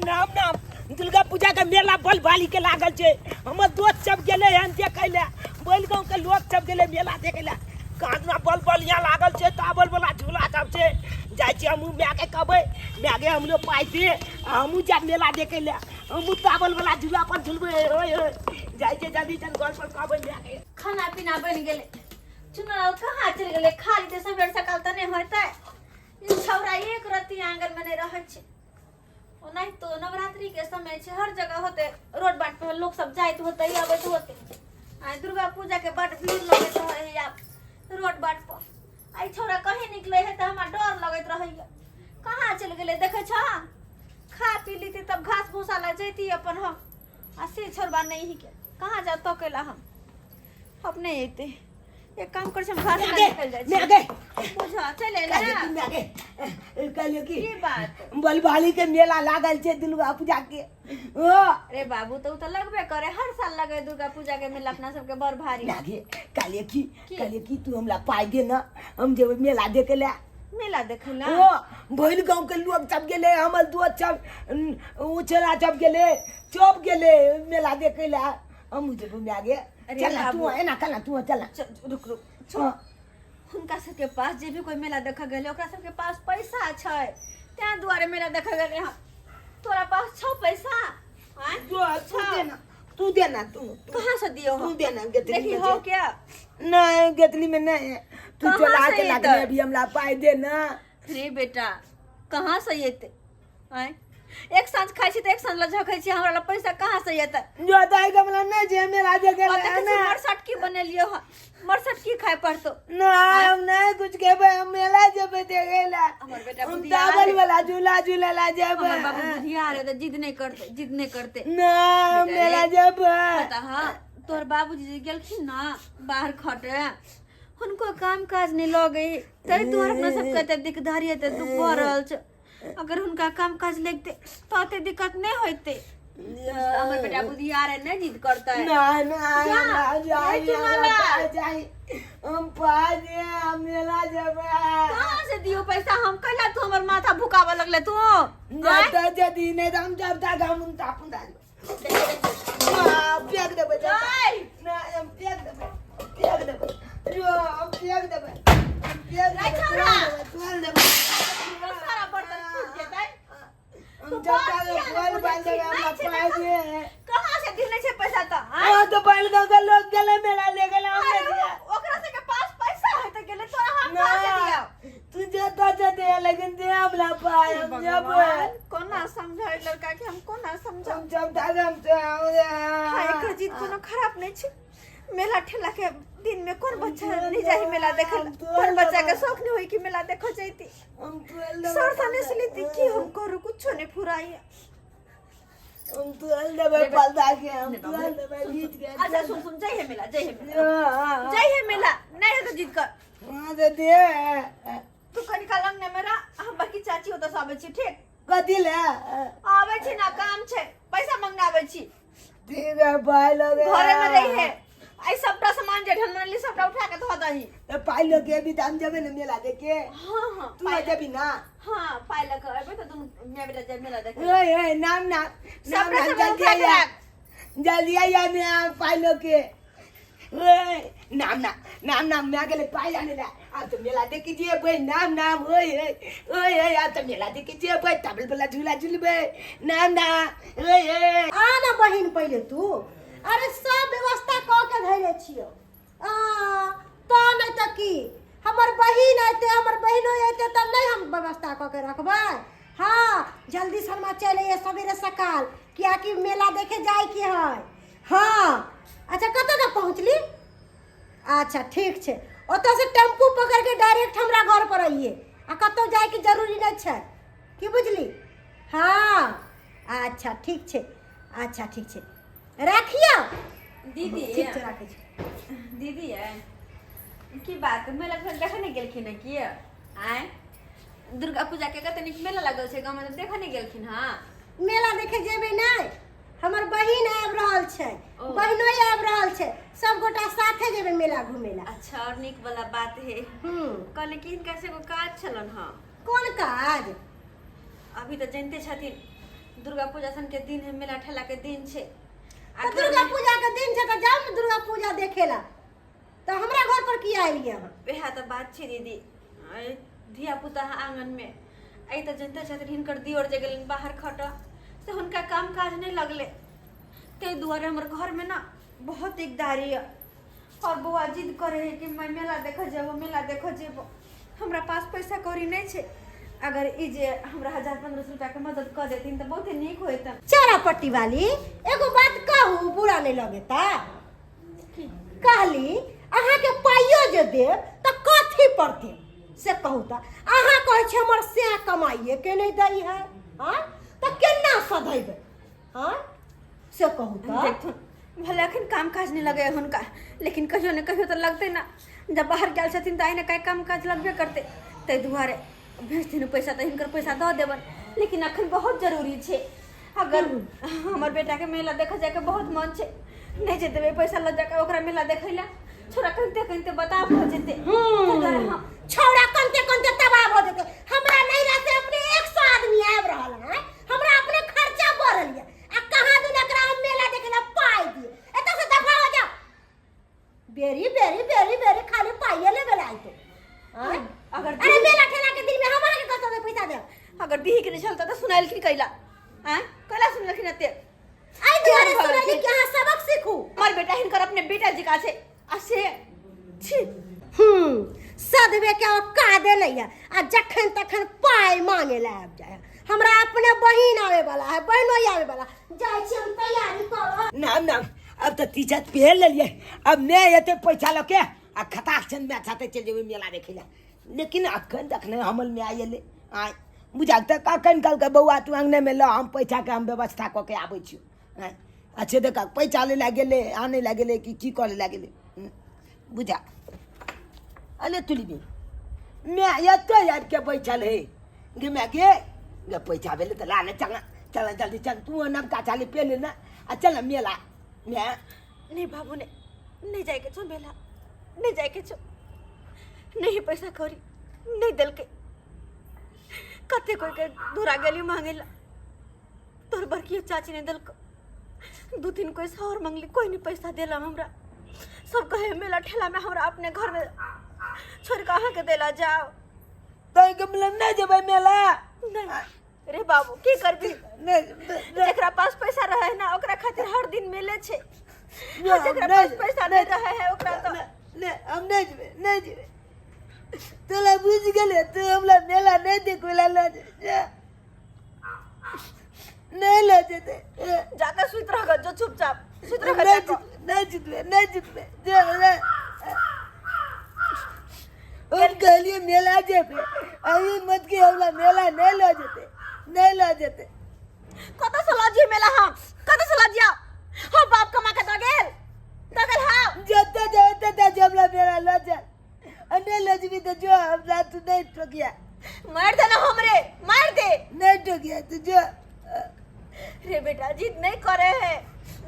नाम नाम दुर्गा पूजा के मेला बल बाली के लागल छै। हमर दोस्त सब गेलै हन देखै लए, बैल गाँव के लोग सब गेलै मेला देखै लए। कातना बल बलिया लागल छै, ताबल वाला झूला सब छै। जाइ छियै हमहूँ मायके कहबै, मायके हमरो पाइ दे, आ हमहूँ जायब मेला देखै लए, हमहूँ ताबल वाला झूला पर झूलबै। ओए ओए जाइ छियै जल्दी जन घर पर कहबै मायके। खाना पीना बनि गेलै। चुनलाल कहाँ चलि गेलै? खा लेतै सबेर सकाल तऽ नहि होतै। ई छौड़ा एक रत्ती आंगन मे नहि रहै छै। ओनाहितो नवरात्रि के समय छै, हर जगह होते, रोड बाट पर लोक सब जाइत होते, अबैत होते। आ दुर्गा पूजा के बड भीड़ लगैत रहै है आब रोड बाट पर। आ ई छौड़ा कहीं निकले है तऽ हमरा डर लगैत रहैया। कहाँ चलि गेलै देखै छह? खा पी लीती तब घास भूसा ला जैती अपन हम। आ से छोड़बा नहीं ही के कहाँ जा तकेला हम अपने अयते। एक काम कर हम घर से निकल जाय मैं गए बुझा चल अयला कहलियै कि मैं गए, कहलियै कि की बात? बलबाली के मेला लागल छै दुर्गा पूजा के। ओ अरे बाबू, तो उ तो लगबे करे, हर साल लगे दुर्गा पूजा के मेला अपना सबके बड़ भारी। लागे कहलियै कि की? कहलियै कि तू हमरा पाइ दे ना, हम जेबै मेला देखे लए। मेला देखे ला? ओ भरि गाँव के लोग सब गेलै, हमर दोस्त सब, उछला सब गेलै, सब गेलै मेला देखे लए, हमहूँ जेबै माय गे। अरे चल ना तू, बाबू। एना चल ना तू, चल ना। चल, रुक रुक, छोड़। हाँ। हुनका सबके पास जे भी कोई मेला देखऽ गेलै ओकरा सबके पास पैसा छै, तें दुआरे मेला देखऽ गेलै हँ। तोरा पास छौ पैसा? आँय? जो तू देना, तू देना, तू तू। कहाँ से दियो तू हम? देना, गेतली देखी में हो जे। क्या? नहीं, गेतली में नहीं है। तू कहाँ चला से के एतै? लगने अभी हमरा पाई दे ना। रे बेटा, कहाँ से एतै? आँय, एक साँझ खाइ छी तऽ एक साँझ लऽ झखै छी, हमरा लग पैसा कहाँ से एतै? जो दाई गमला नहीं जे मेरा जे गेल ओतऽ है किछु ना। मरसटकी बनेलियो हँ, मरसटकी खाय पड़तौ। ना, हम नहीं कुछ खेबै, हम मेला जेबै देखे ला। हमर बेटा हम बुधियार चावल है। वाला झूला झूले ला जेबै। हमर बाबू बुधियार है तऽ जिद नहि करतै, जिद नहि करतै। ना, हम बेटा रे। मेला जेबै। पता हँ, तोहर बाबूजी जे गेलखिन ना बाहर खटे, हुनको काम काज नहि लगै, ताहि दुआरे अपना सबके एते दिकदारी, एते दुख भऽ रहल छै। अगर हुनका काम काज लगते तऽ एते दिक्कत नहि होइते। हमर बेटा बुधियार है, नहि जिद करतै। ना ना, जा, हमरा जाई, नहीं हमरा चुनाला। पाइ जाई, हम पाइ दे, हम मेला जेबै। कहाँ से दियो पैसा हम? कैला तू हमर माथा भुकाबऽ लगले तू? आँय? जब तक जदी नहि तऽ हम जब तक हम उनता पुनता फेंक देबै जब तक। नहीं। नहि, हम फेंक देबै, फेंक देबै, जो हम फेंक देबै, हम फेंक नहीं देबै, छौड़ा। तोड़ देबै, तोड़ देबै। सारा बर्तन फूट जेतै। हम तू जब बात तक किया नहि बोल बुझै बाल छी? देबै हमरा नहि छै पाइ तऽ दे। कहाँ से देने छै पैसा तऽ? आँय? ओ तो बैल गाँव के लोग गेलै मेला ले गेलै, हम अरे नहि दिया। ओकरा सबके पास पैसा है तऽ गेलै, तोरा हम कहाँ से दिया? तू जेता जेते, लेकिन दे हमरा पाइ, हम जेबै। भगवान, कोना समझाइ लड़का के हम, कोना समझाउ? हम जब तक हम हाँ, एकर जिद कोनो खराब नहीं छै। मेला ठेला के दिन में कोन बच्चा नहीं जाही मेला देखे ला? कोन बच्चा के शौक नहीं होई कि मेला देखे जैती? सर सने से लेती की हम करू, कुछो नहीं फुराई। हम तुरंत देबै पलटा के, हम तुरंत देबै घीच के। अच्छा सुन सुन, जय हे मेला, जय हे मेला, जय हे मेला। नहीं है तो जिद कर। हाँ तो दे। तू कनी काल अंगने में रह, हम बड़की चाची ओतऽ से आबै छी, ठीक? कथी ले? आबै छी ना, काम छै, पैसा मंगने आबै छी। ठीक है, पाइ लगे घरे में रही है, आई सबटा सामान जे ढन ली सबटा उठा के धो दही। तो पाइ लगे अभी तऽ हम जेबै ने मेला देखे। हाँ हाँ। तू आ जेबी ना? हाँ, पाइ लऽ के अयबै तऽ दुनू माय बेटा जाय मेला देखे। ओए ओए, नाम नाम नाम सबटा नाम सामान जल्दी उठा के आइया राख। जल्दी आइया मैं पाइ लगे। ओए नाम नाम नाम नाम, मैं गेले पाइ आने ला, आब तऽ मेला देखे जेबै। नाम नाम, ओए ओए ओए ओए, आब तऽ मेला देखे जेबै, तबल वाला झूला झूलबै। नाम नाम, ओए ओए। आ ना बहिन पहिले तू। अरे सब व्यवस्था कऽ के धैले छियौ। आ तऽ नहि तऽ की, हमर बहिन अयतै, हमर बहिनो अयतै तऽ नहि हम व्यवस्था कऽ के रखबै? हाँ, जल्दी से हमरा चलि अइहे सवेरे सकाल, कियाकि मेला देखे जाइके है। हाँ, अच्छा, कतऽ तक पहुँचली? अच्छा ठीक छै, ओतऽसँ टेम्पू पकड़ि के डायरेक्ट हमरा घर पर अइहे आ कतहु जाइके जरूरी नहि छै, की बुझली? हाँ, अच्छा ठीक छै, अच्छा ठीक छै, राखियौ। दीदी। ठीक छै, राखै छी। दीदी है की बात, मेला ठेला देखऽ नहि गेलखिन हँ की? आँय, दुर्गा पूजा के कते नीक मेला लागल छै गाँवमे, तऽ देखऽ नहि गेलखिन हँ? मेला देखे जेबै नहि, हमर बहिन आबि रहल छै। ओ। बहिनोइ आबि रहल छै, सब गोटा साथे जेबै मेला घूमे ला। अच्छा, और नीक वाला बात है। कहले कि हिनका से एगो काज छलन हँ। कोन काज? अभी तऽ जनिते छथिन, दुर्गा पूजा सन के दिन है, मेला ठेला के दिन छै। आ तऽ घर दुर्गा में पूजा के दिन छै तऽ जाउ ने दुर्गा पूजा देखे ला, तऽ हमरा घर पर किया एलियै अहाँ? वएह तऽ बात छै दीदी, धिया पुता आंगन में एहि तऽ जनते छथिन, हिनकर दियोर जे गेलनि बाहर खटऽ से हुनका काम काज नहि लगलै, ताहि दुआरे हमर घरमे ने बहुत दिकदारी यऽ। और बौआ जिद करे है कि मैं मेला देखऽ जेबो, मेला देखऽ जेबो। हमरा पास पैसा कौड़ी नहि छै, अगर ई जे हमरा 1000-1500 रुपया के मदद कऽ देथिन तऽ बहुते नीक होइतन। चारा पट्टी वाली, एगो बात कहू, बुरा नहि लगेता? कहली अहाँके पाइयो जे देब तऽ कथी पर देब से कहू तऽ? अहाँ कहै छी हमर सैं कमाइए के नहि दै है, हाँ तऽ केना सधेबै? हाँ से कहू तऽ। देखथुन, भले अखन काम काज नहि लगै हुनका, लेकिन कहियो ने कहियो तऽ लगतै ने। जब बाहर गेल छथिन तऽ आइ ने काल्हि काम काज लगबे करतै, ताहि दुआरे भेजथिन पैसा तऽ हिनकर पैसा दऽ देबनि, लेकिन अखन बहुत जरूरी छै। अगर हमर बेटाके मेला देखऽ जायके बहुत मन छै, नहि जे देबै पैसा लऽ जाकऽ ओकरा मेला देखै लए, छोरा कनिते कनिते बताह भऽ जेतै। ताहि दुआरे हम छौड़ा कनते कनते तबाह भऽ जेतै। हमरा नैहरा से अपने 100 आदमी आबि रहल है, हमरा अपने खर्चा बढ़ल यऽ, आ कहाँ दिन एकरा हम मेला देखे ला पाइ दिए। एतऽ से दफा हो जाओ, बेरी बेरी बेरी बेरी खाली पाइए लेबे ला आइतो। आँय? अगर अरे मेला ठेला के दिन में हम अहाँके कतऽ से पैसा देब? अगर दीही के नहि छल तऽ सुनाएलखिन कैला? आँय, कैला सुनलखिन एते? एहि दुआरे केहन भऽ सुनली गेलखिन? कि अहाँ सबक सीखू। हमर बेटा हिनकर अपने बेटा जकाँ छै आ से छी। सदबे के औकादे नहीं है, आ जखन तखन पाइ मांगे ला आबि जाए। हमरा अपने बहिन आवे वाला है, बहनो आवे वाला, जाइ छी हम तैयारी करब। ना ना, अब तऽ टी शर्ट पहिर लेलियै, अब मैं एते पैसा लऽ के आ खताक छन मैं साथे चलि जेबै मेला देखै लए। लेकिन अखन तक नहि हमर माय एलै। आँय बुझा तऽ कखन कहलकै बौआ तू अङ्गनेमे लऽ, हम पैसाके हम व्यवस्था कऽ के आबै छियौ। आँय अच्छे देख, पैसा लै लए गेलै, आनै लए गेलै कि की करै लए गेलै? बुझा अरे तुलबी माय एतऽ आबि के बैठल है। गे माय गे, गे पैसा भेलै तऽ ला ले, चल चल जल्दी चल, तू नवका चाली पेन ले ना आ चल ना मेला माय। नहीं बाबू, नहीं नहीं जाए के छो मेला, नहीं जाए के छो, नहीं पैसा कौड़ी नहीं देलकै। कते कोई के दूरा गेली मांगे ला, तोर बड़की चाची ने देलको, 2-3 कोई से और मंगली, कोई नहीं पैसा देला हमरा। सब कहे मेला ठेला में हमरा अपने घर में छोड़ के अहाँ के देला जाओ। तैं के मतलब नहीं जेबै मेला? नहीं रे बाबू, की करबी? नहीं, जेकरा पास पैसा रहे ना ओकरा खातिर हर दिन मेले छै, नहीं, जेकरा नहीं, पास पैसा नहीं रहे है ओकरा तो नहीं, हम नहीं जेबै, नहीं जेबै। तोला बुझ गेलै, तू हमरा मेला नहीं देखबै ला लऽ जा। नहीं लऽ जेतै। जाकर सुति रह जो, चुपचाप सुति रह नहीं जाकऽ। जितबै, नहीं जितबै, नहीं जितबै। जा, जा। हम कहलिए मेला जेबै, अभी मत के हमरा मेला नहीं लऽ जेतै, नहीं लऽ जेतै। कतऽ से लऽ जियै मेला हम? कतऽ से लऽ जियौ हम? बाप कमा के दऽ गेल, दऽ गेल। हाँ जतऽ जाउ ततऽ जे हमरा मेला लऽ जा, आ नहीं लऽ जेबही तऽ जो, हमरा तू नहीं ठोकिया। मार दे ना हमरे, मार दे। नहीं ठोकिया तू जो। रे बेटा, जिद नहीं करे है,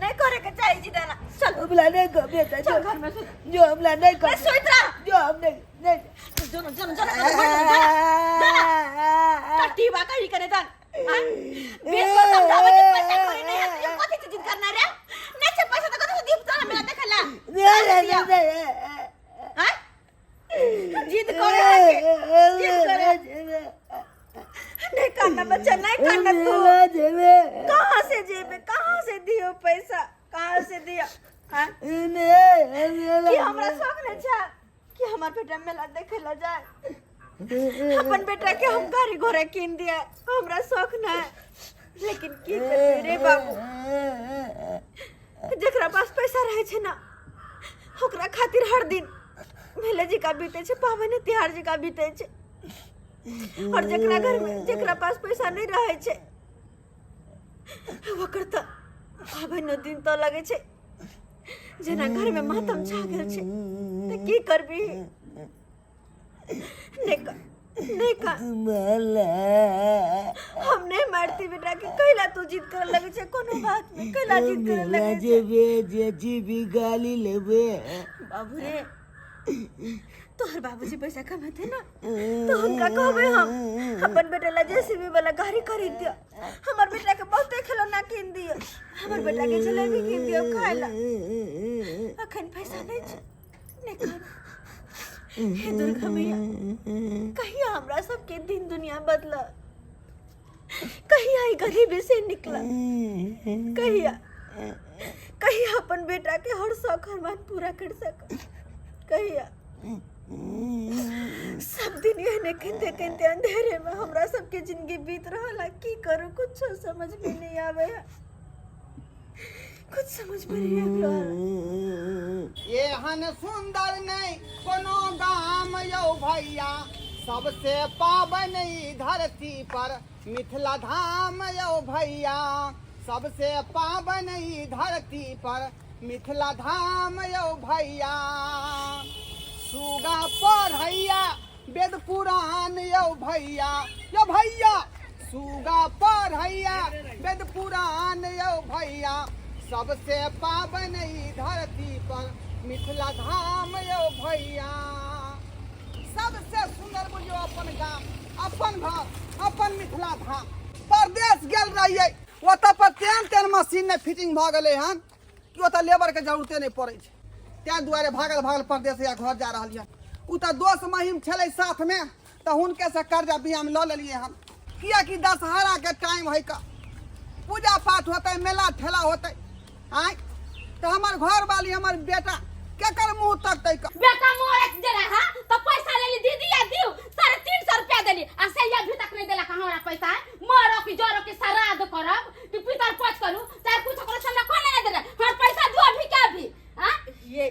नहीं करे के चाहिए जिद ना। चल हमरा नहीं कह बेटा, जो चल घर में सुत। जो हमरा नहीं कह। ए, सुइत रह। जो हम नहीं, नहीं। जो ना, जो ना, जो ना, जो ना, जो ना, जो ना। टट्टी बा कहीं करे दान। हाँ? 20 बार समझावे के पैसा कोई नहीं है, तुझे कथी चीज जिद करना रे? नहीं छे पैसा तो कथी से दीप तो मेला देखला। नहीं, नहीं, नहीं, नहीं। हाँ? जिद करे है के, जिद करे। नहीं करना बच्चा, नहीं करना तू। कहाँ से जेबे, कहाँ से दियो पैसा, कहाँ से दियो? हाँ? कि हमरा शौक नहीं छा कि हमार बेटा मेला देखे ला जाए, अपन बेटा के हम गाड़ी घोड़ा कीन दिया, हमरा शौक ना है। लेकिन की करबे रे बाबू, जकरा पास पैसा रहे छै ना ओकरा खातिर हर दिन मेले जी का बीते छै, पाबनि तिहार जी का बीते छै। और जकरा घर में जकरा पास पैसा नहीं रहे छै ओकर तऽ पाबनि दिन तऽ लगे छै जेना घर में मातम छा गेल छै। तऽ की करबी? नहीं कर, नहीं कर। हम नहीं मारती बेटा के। कैला तू जिद करे लगे छै कोनो बात में? कैला जिद करे लगे छै? जेबे जे जीबी गाली लेबे। बाबू रे, तोहर बाबूजी पैसा कमेते ना तो हुनका कहबै हम अपन बेटा ला जेसीबी वाला गाड़ी खरीद दियो, हमर बेटा के बहुते खिलौना कीन दियो, हमर बेटा के जलेबी कीन दियो खाए ला। अखन पैसा नहीं छै, नहीं करू। हे दुर्गा मैया, कहिया हमरा सबके दिन दुनिया बदला, कहिया ई गरीबी से निकला, कहिया कहिया अपन बेटा के हर शौक अरमान पूरा कर सक, कहिया। सब दिन एहने कहिते कहिते अंधेरे में हमरा सबके जिंदगी बीत रहल है। की करू, कुछ समझ में नहीं आवे है, कुछ समझ में नहीं आबि रहल है। एहन सुंदर नहीं कोनो गाम यौ भैया, सबसे पावन ई धरती पर मिथिला धाम यौ भैया, सबसे पावन ई धरती पर मिथिला धाम यौ भैया। सुगा पढ़ैया वेद पुराण यौ भैया, यौ भैया, सुगा पढ़ैया वेद पुराण यौ भैया, सबसे पावन ई धरती पर मिथिला धाम यौ भैया। सबसे सुंदर बुझियो अपन गाम, अपन घर, अपन मिथिला धाम। परदेश गेल रहियै, ओतऽ पर तेहन तेहन मशीन नहि फिटिंग भऽ गेलै हन कि ओतऽ लेबरके जरूरते नहि पड़ै छै। ताहि दुआरे भागल भागल परदेश या घर जा रहल यऽ। ओ तऽ दोस्त महिम छलै साथमे, तऽ हुनकेसँ कर्जा बियाम लऽ लेलियै हन, किएकि दशहराके टाइम है का, पूजा पाठ होतै, मेला ठेला होतै। आँय, तऽ हमर घरवाली हमर बेटा केकर मुँह तकतै का? बेटा मोरे जे रहा तो पैसा लेली दीदी या दियो 350 रुपया देली आ से अभी तक नहीं देलक हमरा पैसा। मरो की जरो की श्राद्ध करब कि पितर पच करू चाहे कुछ करू, हमरा कोने नहीं देले हमर पैसा दो अभी के अभी। हां ये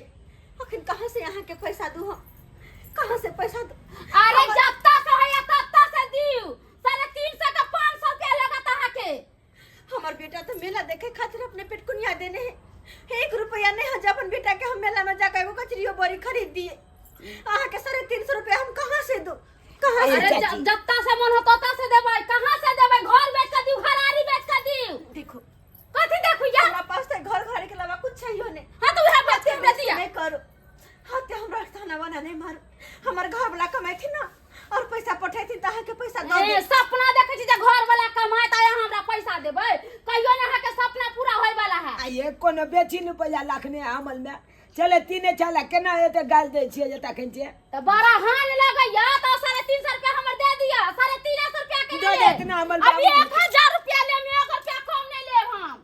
अखन कहाँ से यहाँ के पैसा दू हम, कहाँ से पैसा दू? अरे जब तक है तब तक से दियो। 350 का 500 रुपया लगत अहाँ के। हमार बेटा तो मेला देखे खातिर अपने पेट कुनिया देने है, 1 रुपया नहीं है अपन बेटा के हम मेला में जाकर एगो कचरियो बड़ी खरीद दिए। अहाँ के 350 रुपया हम कहाँ से दू, कहाँ से? अरे जत्ता से मन होतो तत्ता से देबै, कहाँ से देबै? घर बेच के दियो, घरारी बेच के दियो। देखो कथी देखू यार, हमरा पास तो घर घर के अलावा कुछ चाहिए नहीं। हां तो उहे बेच के हमरा दिया। नहीं करो, हाँ ते हमरा थाना वाना नहीं मारो, हमर घर वाला कमाई ना और पैसा पठेथिन त अहाँ के पैसा दऽ ए, देब। सपना देखै छी जे घर वाला कमाए त अहाँ हमरा पैसा देबै, कहियो ने अहाँ के सपना पूरा होय वाला है। आ ये कोनो बेची रुपया लाखने अमल में चले तीने छाला केना एते गाल दै छियै जे तखन छियै। त बड़ा हाल लगैया त 350 रुपया हमर दे दिया, 350 रुपया के दऽ ले। देत ना अमल अभी बाबू। 1000 रुपया लेम, 1 रुपया कम नहीं लेब हम।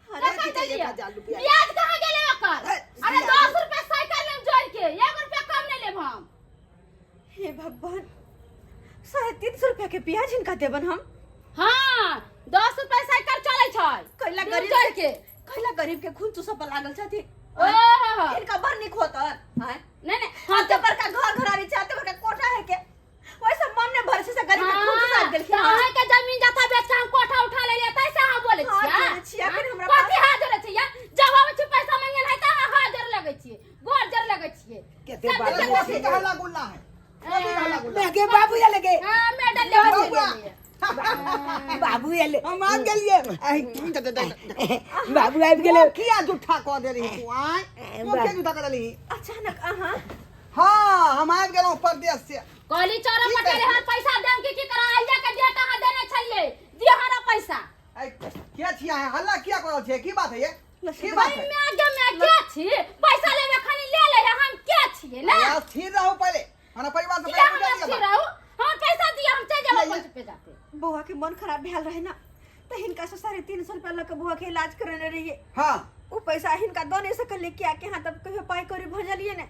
अरे कखन की छै देलियै? 1000 रुपया? ब्याज कहाँ गेलै ओकर? अरे 10 रुपया साइकिल लेम जोड़ के, 1 रुपया कम नहीं लेब हम। हे भगवान, 350 रुपया के ब्याज हिनका देबन हम? हाँ, 10 रुपया साइकिल चलै छै। कैला दिन गरीब जोड़ के। कैला गरीब के खून चूसऽ पर लागल छथिन। ओहो। हिनका बड़ नीक होतन। आँय? नहीं, नहीं, हाँ, ते बड़का घर घरारी छै, ते बड़का कोठा है के, वैसे मन ने भर छै से गरीब के खून चुसा गेलखिन। हाँ, तऽ अहाँके जमीन जथा बेच के हम कोठा उठा लेलियै, तै से अहाँ बोलै हाथ छियै? जोड़ै छियै, अखन हमरा कथी पास- हाथ जोड़ै छियै? जब आबै छी पैसा मांगे लए तऽ अहाँ हाथ जोड़े लगै छियै, गोर जोड़े लगै छियै। कते सब बात दिन है। कथी के हल्ला गुल्ला है? कथी के हल्ला गुल्ला? गे बाबू आएल गे। हाँ, मेडल लेबै बबुआ। छलियै। बाबू आएल। हम आबि गेलियै। अहि, दे, दे, दे, दे। बाबू आबि गेलै। किया जूठा कऽ देलही तू? आँय, तू किया जूठा कऽ देलही? अचानक अहाँ? हाँ, हम आबि गेलहुँ परदेश से। कहली चोरा की पटेल करै? हर पैसा देम की की करा आइया के डेट अहाँ देने छलियै, दिअ हमरा पैसा। ऐ, के छियै अहाँ? हल्ला किया कऽ रहल छियै? की बात है ये? की बात है? मैं आगे मैं के छी? पैसा लेबे खाली ले ले, हम के छियै ना? यार, स्थिर रहू पहिले। हमरा परिवार से किया पहिले हम बुझा दिअ स्थिर बात। रहू? हमर पैसा दिअ, हम चलि जेबै नहीं, अपन पे जाते। बौआ के मन खराब भेल रहे ना, तऽ हिनका से 350 रुपया लऽ के बौआ के इलाज करेने रहियै। हाँ। ओ पैसा हिनका दऽ नहि सकलियै, किया कि अहाँ तब कहियो पाइ कौड़ी भजलियै नहि,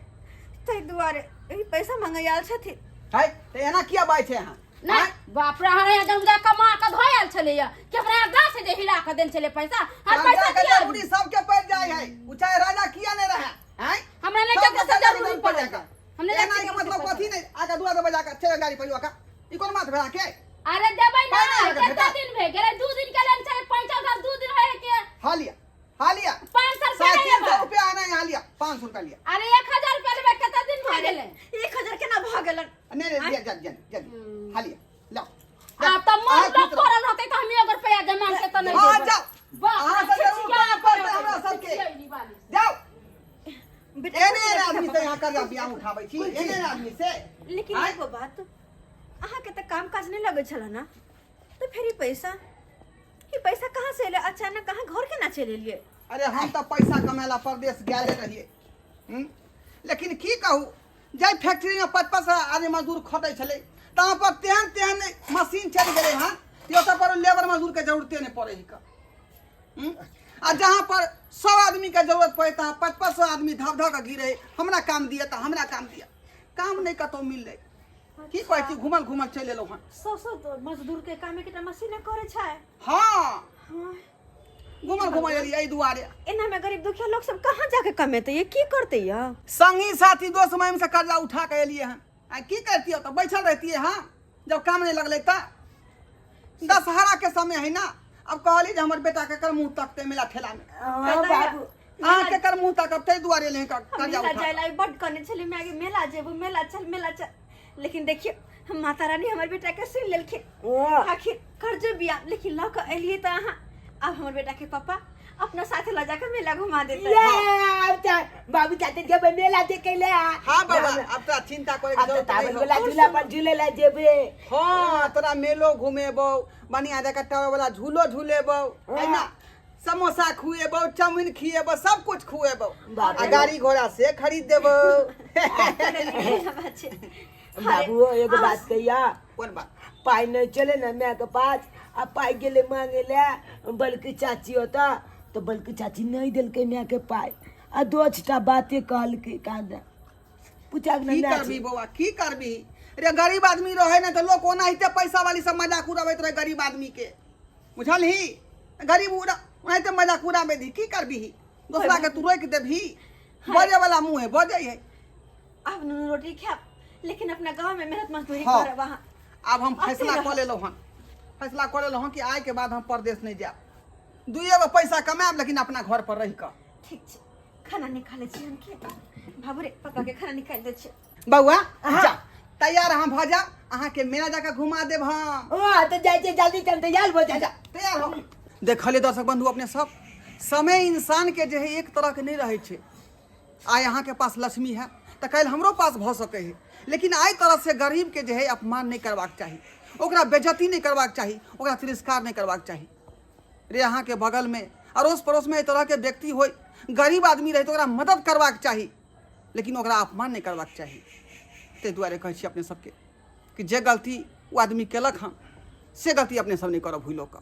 ताहि दुआरे ई पैसा मांगै आयल छथिन। है, तऽ एना किया बाजै छै अहाँ? नहीं, आँय? बाप रे, हमरा यहाँ जब कमा के धोयल छलैया कि हमरा यहाँ गाछ जे हिला के देन छलै पैसा, हम कर्जा पैसा के दिया जरूरी सबके पड़ जाय है, उ चाहे राजा किया नहीं रहे। आँय? हमरा नहीं सबके केकरो से कर्जा के जरूरी जरूरी पड़ पड़ै। जाय का। हम नहीं एना केकरो के से मतलब पैसा। कथी नहीं, आके दुआर पर बजा के चल गाड़ी पर का। ई कोन बात भेला के? अरे देबै ना, पाइ नहि अहाँके कते भेटत। दिन भए गेलै? 2 दिन के लेल छै, पैंचा उधार 2 दिन होय के। हाँ लिया, हाँ लिया। 500 रुपया साढ़े नहि तीन सौ लेबै। रुपया आना यहाँ लिया, 500 रुपया लिया। अरे 1000 रुपया लेबै, कते दिन भए गेलै? 1000 केना भऽ गेलन? नहीं, नहीं, लिया, जा, जा, जा, हाँ लिया, लाओ। आ तऽ मन अहाँ लोक खुश रहू। पड़ल रहतै तऽ हम 1 रुपया जमा के तऽ नहि हाँ, देबै। जाओ। बाप अहाँ रे, से जरूर छिछिया काम पड़तै हमरा सबके। छिछियैली बाली। जाओ। बेटा, एने एने आदमी से यहाँ कर्जा बियाह उठाबै छी एहन आदमी से। लेकिन आँय? एगो बात, अहाँके तऽ काम काज नहि लगै छल ने, तऽ फेर ई पैसा कहाँ से एलै अचानक? अहाँ घर केना चलि एलियै? अरे हम तऽ पैसा कमाय ला परदेश गेले रहियै, हम्म? लेकिन की कहू, जाहि फैक्ट्रीमे 55 आदमी मजदूर खटै छलै, तहाँ पर तेहन तेहन मशीन चलि गेलै हँ कि ओतऽ पर लेबर मजदूरके जरूरते नहि पड़ै हिके, हम्म? आ जहाँ पर 100 आदमीके जरूरत पड़े, तहाँ 5500 आदमी धब धऽ कऽ गिरे, हमरा काम दिअ तऽ हमरा काम दिअ। काम नहि कतहु मिललै। की कहै छी, घुमल घुमल चलि एलहुँ हँ। सौ सौ मजदूर के काम एकटा मशीन करे छै? हँ। हाँ। घुमल घुमल एलियै एहि दुआरे। एना में गरीब दुखिया लोग सब कहाँ जाके कमेते ये, की करते ये? संगी साथी दोस्त महिम से कर्जा उठा के एलियै हन। आ की करतियै, तऽ बैठल रहतियै? हँ, जब काम नहि लगलै तऽ दशहरा के समय है ना। अब कहली जे हमर बेटा केकर मुँह तकतै मेला ठेला में? हाँ बाबू। अहाँ केकर मुँह तकब? ताहि दुआरे एलियै हन हम कर्जा मेला उठा जाय ला बड कहने छली माय गे, मेला जेबू, मेला चल, मेला चल। लेकिन देखियो, हम माता रानी हमर बेटा के सुन लेलखिन। आखिर कर्जो बिया लेकिन लऽ कऽ एलियै तऽ अहाँ आब हमर बेटा के पापा अपना साथे लऽ जाके मेला घुमा देतै। ये अब त बाबू चाचे जेबै मेला देखे ले। हाँ बाबा, अब तोरा चिंता करे के अब त जरूरत ताबल नहीं हो। वाला झूला पर झूले ला जेबे। हाँ, तोरा मेलो घुमेबौ, बढ़िया जकाँ टावर वाला झूलो झूलेबौ, है ना, समोसा खुएबौ, चाउमीन खिएबौ, सब कुछ खुएबौ। बाप आ रे। गाड़ी घोड़ा से खरीद देबौ। बात छै। बाबू, एगो बात कहिया? कोन बात? पाइ नहीं चले ना माय के पास, आ पाइ गेले मांगे ले बल्कि चाची होता तो बल्कि चाची नहीं देलकै माय के पाइ, आ दो छटा बाते कहलकै कांदा पूछा की करबी बौआ, की करबी रे? गरीब आदमी रहे ने तऽ लोक ओनाहिते पैसा वाली सब मजाक उड़ाबैत रहे गरीब आदमी के, बुझलही? गरीब उड़ा ओनाहिते मजाक उड़ाबै दी। की करबी? दोसरा के तू रोकि देबही? बजे वाला मुँह है, बजै है। आब नून रोटी खायब, लेकिन अपना गाँव में मेहनत मजदूरी करब अहाँ। आब हम अते फैसला रहब। कऽ लेलहुँ हन, फैसला कऽ लेलहुँ हन कि आइ के बाद हम परदेश नहि जायब। दुइए गो पैसा कमायब, लेकिन अपना घर पर रहि कऽ। ठीक छै, खाना निकालै छी हम। के बाबू रे, पापा के खाना निकालि दै छी। बौआ, जा तैयार अहाँ भऽ जाउ, अहाँके मेला जाकऽ घुमा देब हम। ओ तऽ जाइ छै, जल्दी चल, तैयार भऽ जा। जा, तैयार हो। देखलियै दर्शक बंधु अपने सब, समय इंसान के जे है एक तरह के नहीं रहै छै। आइ अहाँके पास लक्ष्मी है तऽ काल्हि हमरो पास भऽ सकै है, लेकिन आइ तरह से गरीब के जे है अपमान नहि करबाक चाही, ओकरा बेजती नहि करबाक चाही, ओकरा तिरस्कार नहि करबाक चाही। रे, अहाँके बगलमे अड़ोस पड़ोसमे एहि तरहके व्यक्ति होय, गरीब आदमी रहै, तऽ ओकरा मदद करबाक चाही, लेकिन ओकरा अपमान नहि करबाक चाही। ताहि दुआरे कहै छी अपने सबके कि जे गलती ओ आदमी केलक हँ, से गलती अपने सब नहि करब भूलो कऽ।